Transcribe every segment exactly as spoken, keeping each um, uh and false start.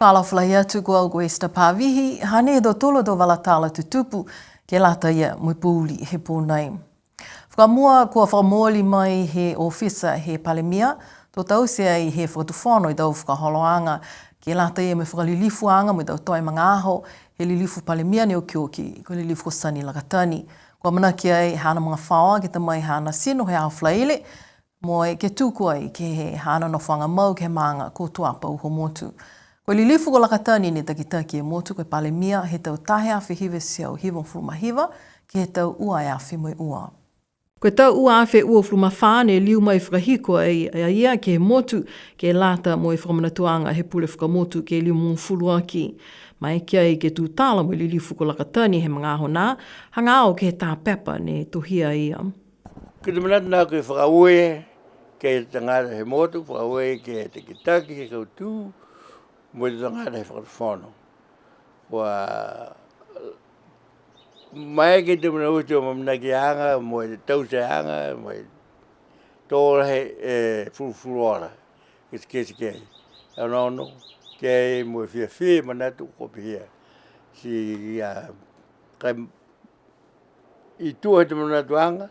Fakaalofa lahi atu, ko au ko Esther Pavihi, hanei e tau tolo tau vala tala tutupu ke lata ia mo e pouli he pō nei. Fakamua, kua fakamooli mai he ofisa he Palemia, to taute ai he Fakatufono e tau fakaholoaga ke lata ia mo e fakalilifuaga mo e tau toe magaaho he lilifu Palemia ne okioki, ko e lilifu ko Sani Lakatani. Kua amanaki ai haana magafaoa ke ta mai haana tino he aho Falaile, mo e ke tuku ai ke he haana nofoaga mau ke he maaga ko Tuapa Uhomotu. Ko e lilifu ko Lakatani ne takitaki e motu ko e Palemia he tau taha e afe hiva e teau hivagofulu ma hiva ke he tau ua e afe mo e ua. Ko e tau ua afe uafulu ma fā ne liu mai fakahiku ai a ia ke he motu, ke lata mo e fakamanatuaga he pule fakamotu ke limagofulu aki. Maeke ai ke tutala mo e lilifu ko Lakatani he magaaho nā, hagaao ke he tā pepa ne tohia e ia. Ko e tau manatu nā ke fakaaue ke he tagata he motu, fakaaue ke he takitaki, he kautū, mo e tau tagata he fakatufono. Kua maeke e tau mena utu, amaamanakiaga, mo e tauteaga, mo e tō lahi e fulufuluola, ke, ke, ke, onoono, ke mo e fiafia, manatu, kua pihia. Ti, a, ka i tua he tau manatuaga,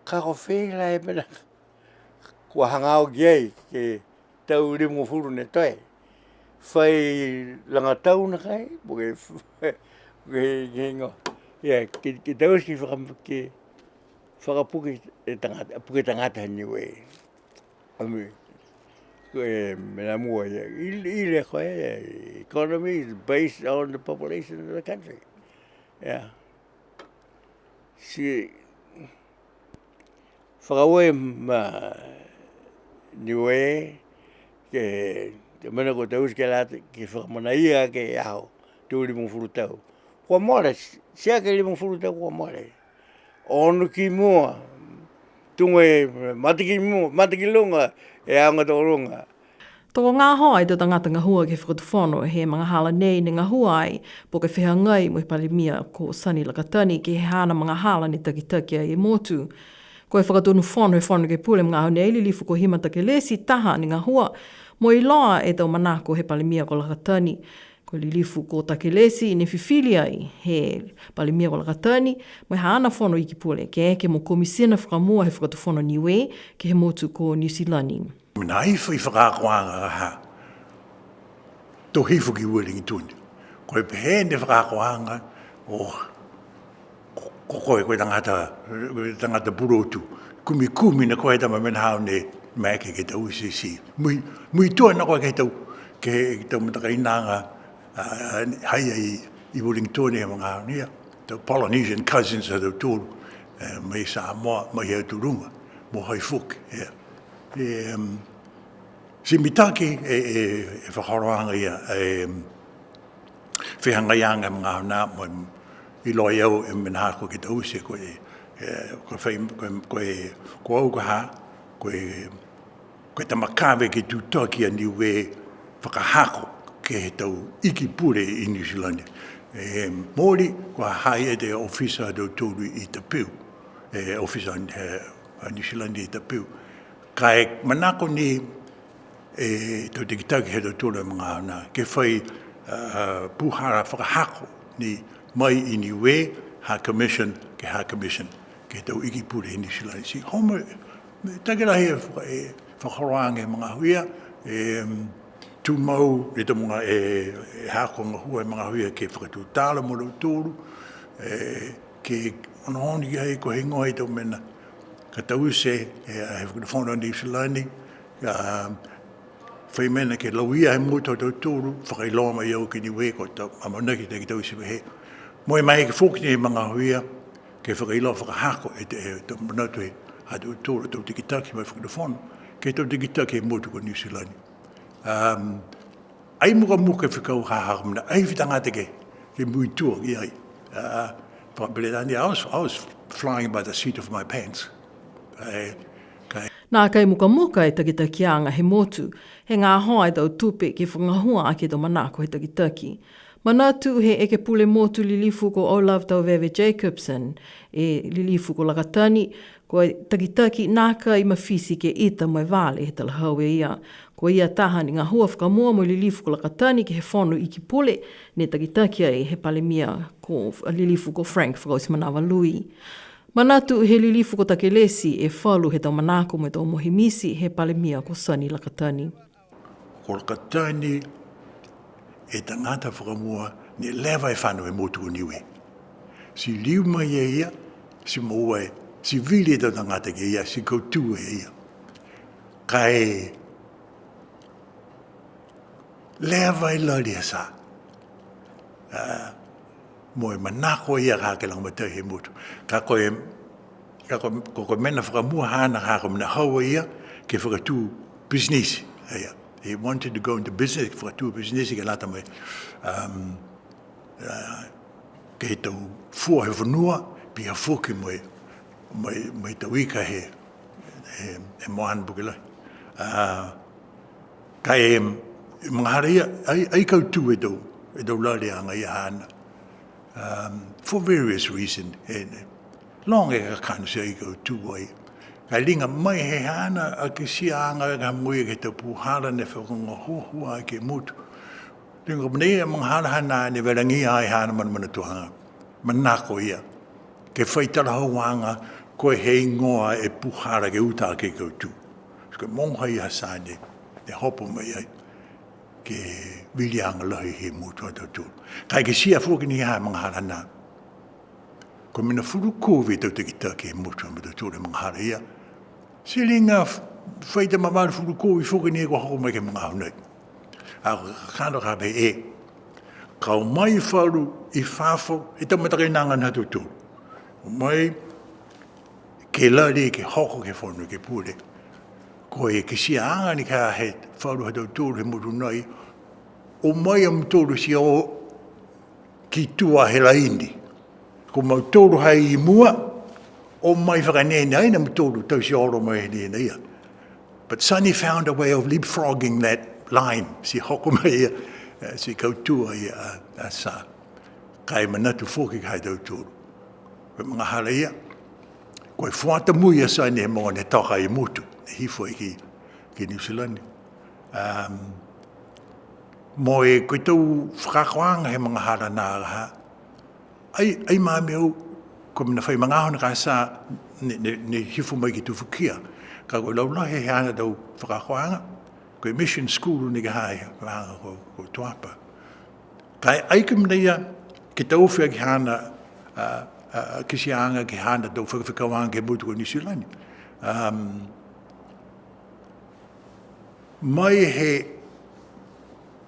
ka ko e fē la e mena kua hagaao ki ai ke he tau limagofulu ne toe. Fai lagatau nakai, po ke, ke, ke igoa. Ia, ke, ke taute ke faka-, ke fakapuke e tagata, puke tagata ha Niue. Ami, ko e mena mua ia. I, i le ko e, economy is based on the population of the country. Ia. Ti fakaaue ma Niue ke, ke mena kua taute ke lata ke fakamanaia ke he aho, tau limagofulu tau. Kua mole, ti, ti eke limagofulu tau kua mole. Ono ki mua, tuga e mata ki mua, mata ki luga, e aoga tokoluga. Tokogahoa e tau tagata gahua ke he fakatufono he magahala nei ne gahua ai, po ke fehagai mo e Palemia ko Sani Lakatani ke he haana magahala ne takitaki ai e motu. Ko e Fakatonu Fono he Fono Ekepule magaaho nei, Lilifu ko Hima Takelesi, taha ne gahua mo e iloa e tau manako he Palemia ko Lakatani. Ko e Lilifu ko Takelesi ne fifili ai he Palemia ko Lakatani mo e haana fono iki pule ke eke mo Komisina fakamua he Fakatufono Niue ke he motu ko Niu Silani. Mena ai fai fakaakoaga ha to hifo ki Wellington. Ko e pehē ne fakaakoaga o ko, ko koe, ko e tagata, tagata pulotu. Kumikumi na koe tama mena hau ne maeke ke taute ti. Mui, muitua na koe ke he tau, ke he tau matakainaga, a, a, ha i ai i, i Wellington he magaaho ia. Tau Polynesian cousins ha tautolu, e, mai Samoa, mai he Atu Luga, mo hai foki, e. E, em, ti mitaki e, e, e fakaholoaga ia, e, em, fehagaiaga he magaaho nā, mo e iloa e au e mena ha ko e ke taute, ko e, e, ko e fai, ko e, ko e, ko au ka ha, ko e, ko e tama kave ke tutaki a Niue fakahako ke he tau iki pule i Niu Silani. E, mooli, kua ha ha i ai e ofisa ha tautolu i Tapeu, e, ofisa, e, a Niu Silani i Tapeu. Ka e manako ni e tau takitaki ha tautolu he magaaho nā, ke fai, a, pūhala fakahako ni mai i Niue, ha commission, ke ha commission, ke he tau iki pule i Niu Silani. Ti, home, mo e takirahi e faka-, e fakaholoaga he magaaho ia, e, tumau, e tau maga-, e, e haaku a gahua he magaaho ia ke fakatutala mo lautolu, e, ke onoono ki ai ko e heigoa e tau mena ka taute, e, he Fakatufono Niu Silani, a, fai mena ke lauia he motu ha tautolu, fakailoa mai au ki Niue, ko e tau, amanaki ke taute pehē. Mo e maeke foki ni he magaaho ia, ke fakailoa fakahako e te, e tau manatu he, ha tautolu, tau takitaki mai Fakatufono, ke he tau takitaki he motu ko Niu Silani. Um, ai mukamuka e fekau ha ha ko e mena, ai fai tagata ke, ke muitua ki ai. A, fakaperitania, I was, I was flying by the seat of my pants. E, ka e. Nākai mukamuka e takitakiaga he motu, he gahoa e tau tupe ke fakagahua aki e tau manako he takitaki. Manatu he Ekepule Motu Lilifu ko O'Love Tauveve Jacobsen, e Lilifu ko Lakatani, ko e takitaki nākai mafiti ke ita mo e vale he talahau e ia. Ko ia taha ne gahua fakamua mo e Lilifu ko Lakatani ke he Fono Iki Pule, ne takitaki ai he Palemia ko Lilifu ko Frank Fakaotimanava Lui. Manatu he Lilifu ko Takelesi e falu he tau manako mo e tau mohe miti he Palemia ko Sani Lakatani. Ko Lakatani e tagata fakamua ne leva e fano he motu ko Niue. Ti liu mai e ia, ti moua e, ti vili e tau tagata ke ia, ti kautū e ia. Ka e leva e lali a Sa. A, mo e manako ia ka ke lagomatai he motu. Ka ko e, ka ko, ko, ko e mena fakamua haana ka ko e mena hau a ia ke fakatū pisinisi. Ia. He wanted to go into business, ke fakatū pisinisi ke lata mo e, um, a, ke he tau fua he fonua, pihia foki mo e, mo e, mo e tau ika he, he, he moana puke lahi. A, ka e, e magahala ia, ai, ai kautū e tau, e tau laliaga ia haana. Um, for various reason, e, e, loga e kakano ti ai kautū ai. Ka e liga mai he haana a kitiaaga ka moua ke he tau puhala ne fakagahuahua ke he motu. Liga mai e magahala haana ne velagia ai haana manamanatuaga. Manako ia. Ke fai talahauaga ko e heigoa e puhala ke uta ke kautū. Ko e mogo ha ia Sa ne, ne hopo mai ai. Ke viliaga lahi he motu ha tautolu. Ka e kitia foki ni ha magahala nā. Ko e mena fulu kovi e tau takitaki he motu ha tautolu he magahala ia. Ti liga f-, fai tau mamalu fulu kovi foki ni kua hoko mai ke he magaaho nei. A ko e kakano ka pehē e. Ka o mai falu i fafo, e tau matakainaga ha tautolu. O mai ke lali ke hoko ke he Fono Ekepule. Ko e kitiaaga ni ka he falu ha tautolu he motu nei, o mai a mutolu ti o ki tua he laini. Ko mautolu ha i mua, o mai fakaeneene ai a mutolu tau ti olo mai he nei ia. But Sani found a way of leapfrogging that line. Ti hoko mai ia, e, ti kautū ai a, a Sa. Ka e manatu foki ka e tautolu. Ko e magahala ia, ko e fuata mui a Sani he mogo ne toka i motu, ne hifo ai ki, ki Niu Silani. Um, mo e ko e tau fakaakoaga he magahala nā ka ha, ai, ai mā mea au, ko e mena fai magaaho ne ka Sa, ne, ne, ne hifo mai ki Tufukia. Ka ko e laulahi he haana tau fakaakoaga, ko e mission school ni ka ha he, ko, ko Tuapa. Ka e ai ke mena ia, ke taofi aki haana, a, a, a, kitiaaga ke he haana tau fakafekauaga ke he motu ko Niu Silani. Um, mai he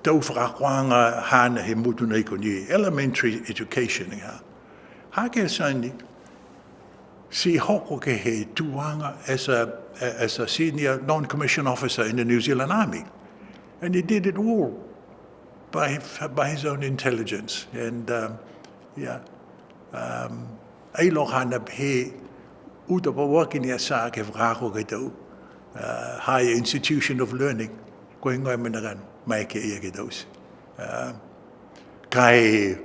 tau fakaakoaga haana he motu nei ko Niue, elementary education ia. Ha ke Sani, ti hoko ke he tuaga as a, as a senior non-commissioned officer in the New Zealand Army. And he did it all by, by his own intelligence. And, um, yeah, um, ai loga haana pehē uta pauaki ni a Sa ke fakaako ke he tau, uh, Higher Institution of Learning, ko e heigoa e mena ka maeke ia ke taute. Uh, ka e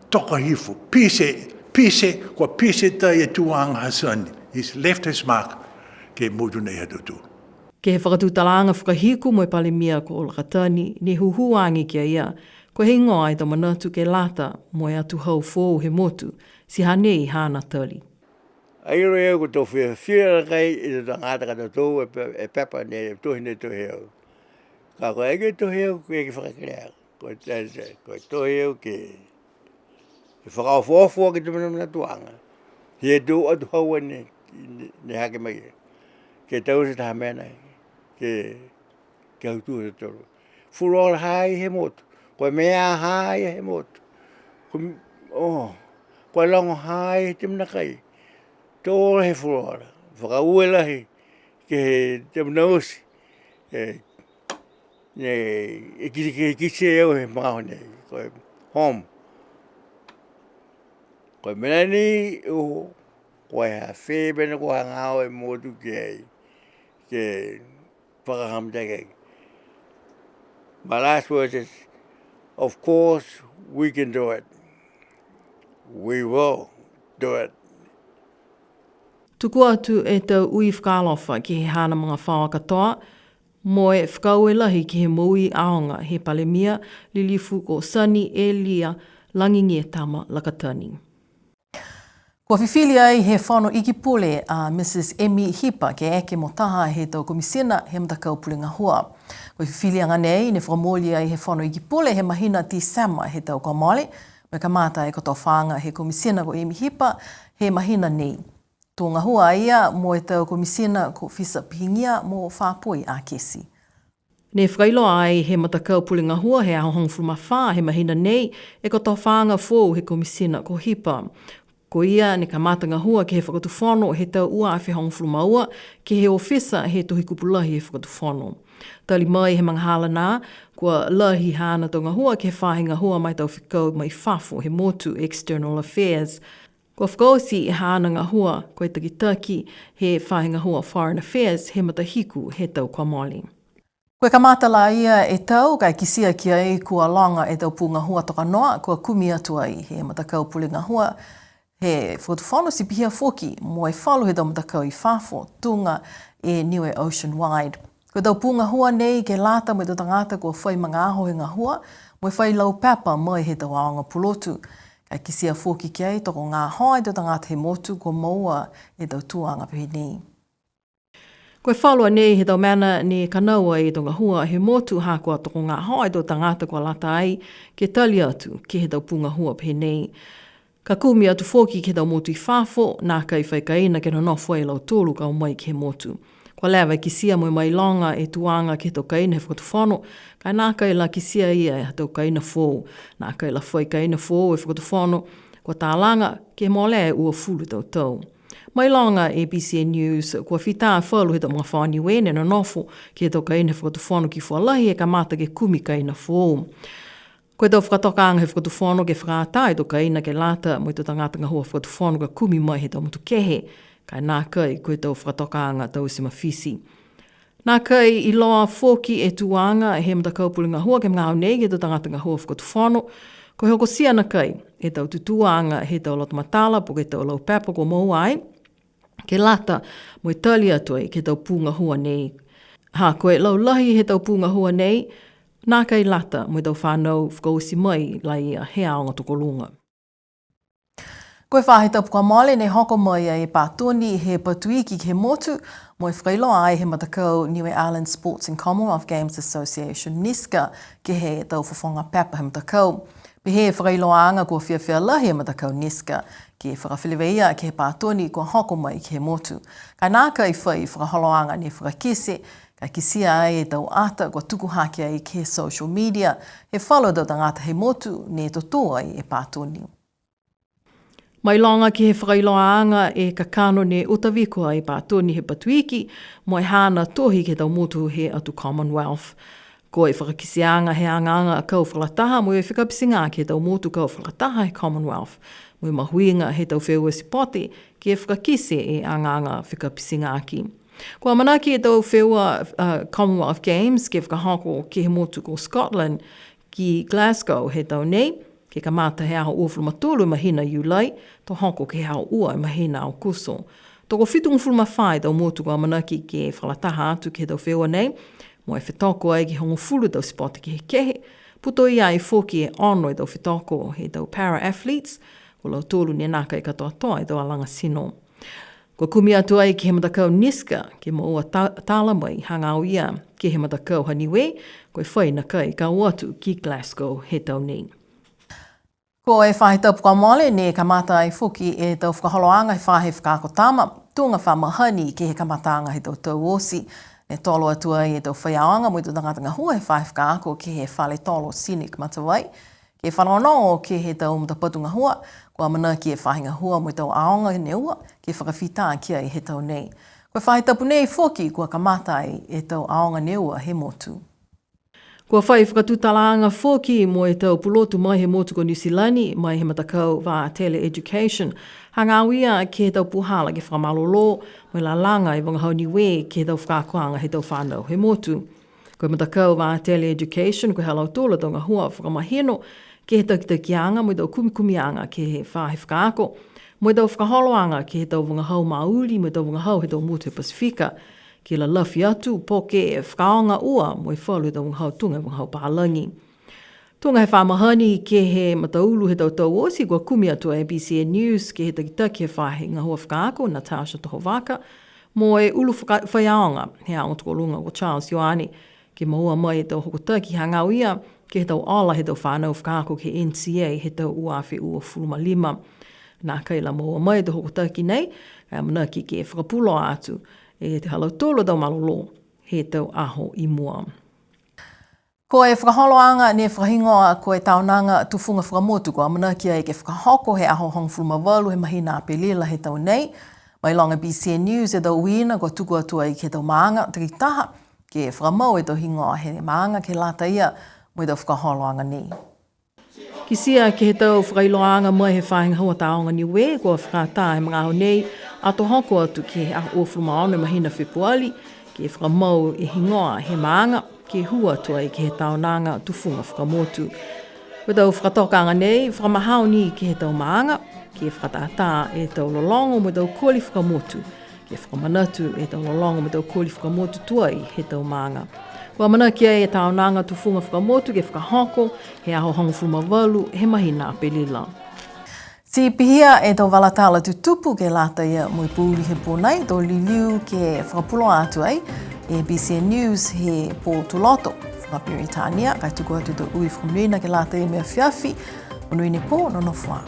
toka hifo, pete, pete, kua pete tai e tuaga ha Sani. He's left his mark ke he motu nei ha tautolu. Ke he fakatutalaaga fakahiku mo e Palemia ko Lakatani, ne hūhū age ki a ia, ko e heigoa e tau manatu ke lata mo e atuhau foou he motu, ti hanei haana tali. Ai iloa e au ko e tau fiafia lahi e tau tagata ka tautolu e pe-, e pepa ne tohi ne tohi e au. Ka ko e ke tohi e au ke, ke fakakelea. Ko e, ko e tohi e au ke, ke fakaofoofo ke he tau manamanatuaga. He tau atuhau ne, ne, ne hake mai. Ke taute taha mena, ke, ke autū e tolu. Fuloa ha i he motu. Ko e mea ha i he motu. Ko, oh, ko e loga ha i he tau mena kai. Tō he fuloa. Fakaaue lahi ke he tau mena oti. E, ne, e kite, ke kite e au he magaaho nei. Ko e home. Ko e mena ni, o, ko e ha fē mena ko e hagaao e motu ki ai. Ke fakahamataki. My last words is, Of course, we can do it. We will do it. Tuku atu e tau ui fakaalofa ke he haana magafaoa katoa, mo e fakaaue lahi ke he moui aoga he Palemia, Lilifu ko Sani Elia Lagigietama Lakatani. Kua fifili ai he Fono Iki Pule a Mrs Emi Hipa ke eke mo taha he tau Komisina he Matakau Pule Gahua. Ko e fifiliaga nei ne fakamooli ai he Fono Iki Pule he mahina Tesema he tau kua mole, mo e kamata e kotofaaga he Komisina ko Emi Hipa he mahina nei. To gahua a ia mo e tau Komisina ko Fisa Pihigia mo Fapoi Akesi. Ne fakailoa ai he Matakau Pule Gahua he aho hogofulu ma fā he mahina nei e kotofaaga foou he Komisina ko Hipa. Ko ia ne kamata gahua ke he Fakatufono he tau ua afe hogofulu ma ua ke he ofisa he Tohi Kupu Lahi he Fakatufono. Tali mai he magahala nā, kua lahi haana tau gahua ke he faahi gahua ma e tau fekau mai fafo he motu, External Affairs. Kua fakaoti e haana gahua ko e takitaki he faahi gahua Foreign Affairs he matahiku he tau kua mole. Ko e kamata la ia e tau, ka e kitia ki ai kua loga e tau pū gahua toka noa, kua kumi atu ai he Matakau Pule Gahua he Fakatufono, ti pihia foki mo e falu he tau matakau i fafo, tuga e Niue Ocean Wide. Ko e tau pū gahua nei ke lata mo e tau tagata kua fai magaaho he gahua, mo e fai laupepa mai he tau aoga pulotu. Ka e kitia foki ki ai tokogahoa e tau tagata he motu kua moua e tau tuaga pehē nei. Ko e falu a nei he tau mena ne kanau ai e tau gahua he motu, ha kua tokogahoa e tau tagata kua lata ai ke tali atu ke he tau pū gahua pehē nei. Ka kumi atu foki ke he tau motu i fafo, nākai fai kaina ke nonofo ai a lautolu ka o mai ke he motu. Kua leva e kitia mo e mailoga e tuaga ke he tau kaina he Fakatufono, ka e nākai la kitia ia e tau kaina foou. Nākai la fai kaina foou e Fakatufono, kua talaga ke molea e uafulu tau tau. Mailoga e BCN News, kua fita falu he tau magafaoa Niue ne nonofo ke he tau kaina he Fakatufono ki Fualahi he kamata ke kumi kaina foou. Ko e tau fakatokaaga he Fakatufono ke fakaatā e tau kaina ke lata mo e tau tagata gahua Fakatufono ka kumi mai he tau motu kehe, ka e nākai ko e tau fakatokaaga taute mafiti. Nākai iloa foki e tuaga he Matakau Pule Gahua ke he magaaho nei ke he tau tagata gahua Fakatufono, ko e hokotia nakai e tau tutūaga he tau loto matala po ke tau laupepa kua moua ai, ke lata mo e tali atu ai ke he tau pū gahua nei. Ha ko e laulahi he tau pū gahua nei, nākai lata mo e tau fānau fakaoti mai la ia he aoga tokoluga. Ko e faahi tapu kua mole ne hoko mai ai e pātoni he Patuiki ke he motu, mo e fakailoa ai he matakau Niue Island Sports and Commonwealth Games Association, NISCA, ke he tau fofoga pepa he matakau. Pehē e fakailoaaga kua fiafia lahi e matakau NISCA ke fakafeleveia ke he pātoni kua hoko mai ke he motu. Ka e nākai fai fakaholoaga ne fakakite, ka kitia ai e tau ata kua tuku hake ai ke he social media he falu tau tagata he motu ne totō ai e pātoni. Mailoga ke he fakailoaaga e kakano ne uta viko ai e pātoni he Patuiki mo e haana tohi ke he tau motu he atu Commonwealth. Ko e fakakiteaga he agaaga kau fakalataha mo e fekapitigaaki he tau motu kau fakalataha he Commonwealth, mo e mahuiga he tau feua sipote ke fakakite e agaaga fekapitigaaki. Kua amanaki e tau feua, a, Commonwealth Games ke fakahoko ke he motu ko Scotland ki Glasgow he tau nei, ke kamata he aho uafulu ma tolu mahina Iulai, to hoko ke he aho ua mahina Aokuso. Tokofitugofulu ma fā e tau motu kua amanaki ke fakalataha atu ke he tau feua nei, mo e fetoko ai ke he hogofulu tau sipote kehekehe, putoia ai foki e ono e tau fetoko he tau para athletes, ko lautolu ne nākai katoatoa e tau alaga tino. Kua kumi atu ai ke he matakau NISCA ke moua ta-, tala mai hagaao ia ke he matakau ha Niue, ko e fai nakai ka o atu ki Glasgow he tau nei. Ko e faahi tapu kua mole ne kamata ai foki e tau fakaholoaga he faahi fakaako tama, tuga fa mahani ke he kamataaga he tau tau oti. Ne tolo atu ai e tau faiaoga mo e tau tagata gahua he faahi fakaako ke he fale tolo Scenic Matavai, ke fanogonogo ke he tau matapatu gahua kua amanaki e faahi gahua mo e tau aoga ne ua ke fakafita ki ai he tau nei. Ko e faahi tapu nei foki kua kamata ai e tau aoga ne ua he motu. Kua fai fakatutalaaga foki mo e tau pulotu mai he motu ko Niu Silani, mai he matakau Vaatele Education, hagaao ia ke he tau puhala ke fakamalolō mo e lalaga e vagahau Niue ke he tau fakaakoaga he tau fanau he motu. Ko e matakau Vatele Education, ko e ha lautolu a tau gahua fakamahino ke he takitakiaga mo e tau kumikumiaga ke he faahi fakaako, mo e tau fakaholoaga ke he tau vagahau Maori mo e tau vagahau he tau motu he Pasifika, ke lalafi atu po ke fakaaoga ua mo e falu he tau vagahau tuga e vagahau palagi. Tuga he fa mahani ke he mataulu he tau tau oti, kua kumi atu e B C N News ke he takitaki he faahi gahua fakaako, Natasha Tohovaka, mo e ulu faka-, faiaoga he aoga tokoluga ko Charles Ioane, ke moua mai e tau hokotaki hagaao ia ke he tau ola he tau fanau fakaako ke he N C A he tau ua afe uafulu ma lima. Nākai la moua mai e tau hokotaki nei, ka e amanaki ke fakapuloa atu e ha lautolu a tau malolō he tau aho i mua. Ko e fakaholoaga ne fakahigoa ko e Taonaga Tufuga Fakamotu, kua amanaki ai ke fakahoko he aho hogofulu ma valu he mahina Apelila he tau nei. Mailoga e B C N News e tau uiina kua tuku atu ai ke he tau maaga takitaha ke fakamau e tau higoa he maaga ke lata ia mo e tau fakaholoaga nei. Kitia ke he tau fakailoaaga mai he faahi gahua Tāoga Niue, kua fakaatā he magaaho nei ato hoko atu ke he aho uafulu ma ono he mahina Fepuali, ke fakamau e higoa he maaga, ke hū atu ai ke he Taonaga Tufuga Fakamotu. Ko e tau fakatokaaga nei, fakamahao ni ke he tau maaga, ke fakatātā e tau lologo mo e tau koli fakamotu, ke fakamanatu e tau lologo mo e tau koli fakamotu tuai he tau maaga. Kua amanaki ai e Taonaga Tufuga Fakamotu ke fakahoko he aho hogofulu ma valu he mahina Apelila. Ti pihia e tau vala tala tutupu ke lata ia mo e pouli he pō nei, to liliu ke fakapuloa atu ai e B C N News he pō Tuloto fakaPeritania, ka e tuku atu e tau ui fakamonuina ke lata ia mo e afiafi. Monuina e pō, nonofo ā.